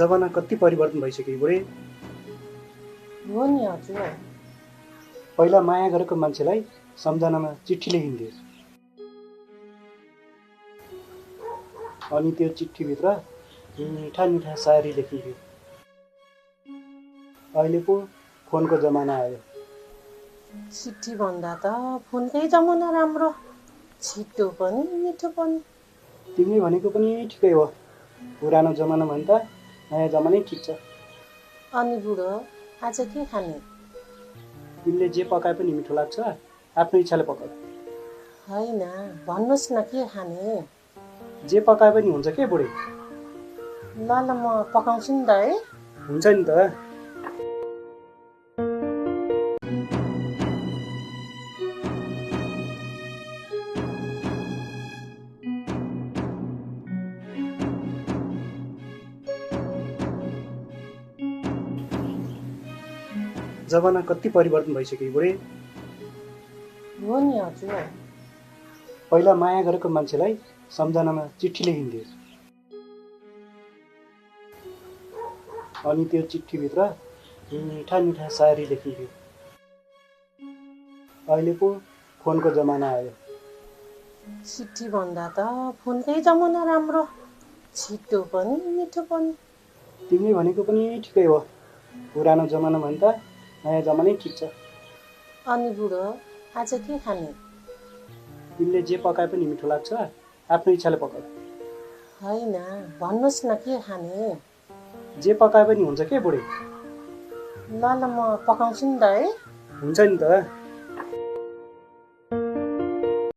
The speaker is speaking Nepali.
जमाना कति परिवर्तन भइसक्यो बुढे। हो नि हजुर। पहिला माया गरेको मान्छेलाई सम्झनामा चिठी लेखिन्थे, अनि त्यो चिठीभित्र मिठा मिठा शायरी लेखिन्थ्यो। अहिले पो फोनको जमाना आयो। चिठी भन्दा त फोनकै जमाना राम्रो, छिटो पनि मिठो पनि। तिमीले भनेको पनि ठिकै हो, पुरानो जमाना भन्दा नयाँ जमानै ठिक छ। अनि बुढो आज के खाने? तिमीले जे पकाए पनि मिठो लाग्छ, आफ्नो इच्छाले पकाऊ। होइन, भन्नुहोस् न के खाने? जे पकाए पनि हुन्छ के बुढी। ल ल म पकाउँछु नि त है। हुन्छ नि त। जमाना कति परिवर्तन भइसक्यो बुढी। हो नि हजुर। पहिला माया गरेको मान्छेलाई सम्झनामा चिठी लेखिन्थ्यो, अनि त्यो चिठीभित्र मिठा मिठा शायरी लेखिन्थ्यो। अहिले पो फोनको जमाना आयो। चिठी भन्दा त फोनकै जमाना राम्रो, छिटो पनि मिठो पनि। तिमीले भनेको पनि ठिकै हो, पुरानो जमाना भन्दा नयाँ जमानै ठिक छ। अनि बुढो आज के खाने? तिमीले जे पकाए पनि मिठो लाग्छ, आफ्नो इच्छाले पकाऊ। होइन, भन्नुहोस् न के खाने? जे पकाए पनि हुन्छ के बुढी। ल ल म पकाउँछु नि त है। हुन्छ नि त।